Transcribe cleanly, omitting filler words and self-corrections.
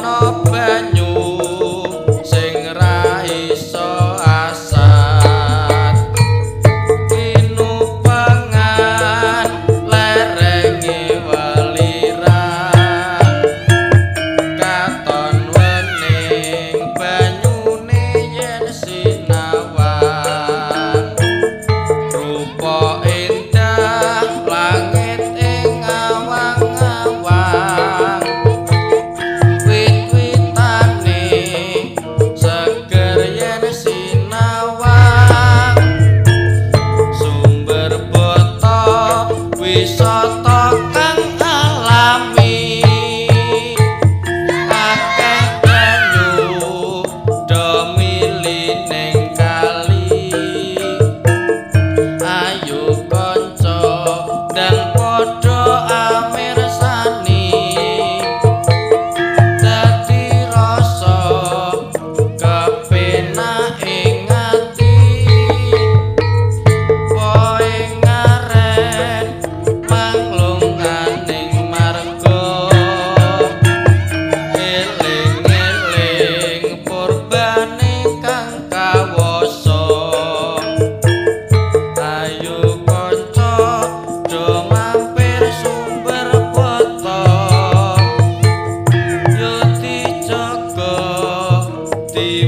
Ana banyu sing ra iso asat, pinupengan lerenge weliran, katon wening banyune yen sinawang, rupa endah langit ing awang-awang, wit-witane seger yen sinawang, sumber bata wisata kang alami, akeh banyu do mili ning kali. Ayo kanca ndang padha amirsani, dadi rasa kepenak ing ati, poe ngaren manglunganing marga, eling-eling purbane kang kawasa. Ayo kanca do mampir sumber bata, yo dijaga di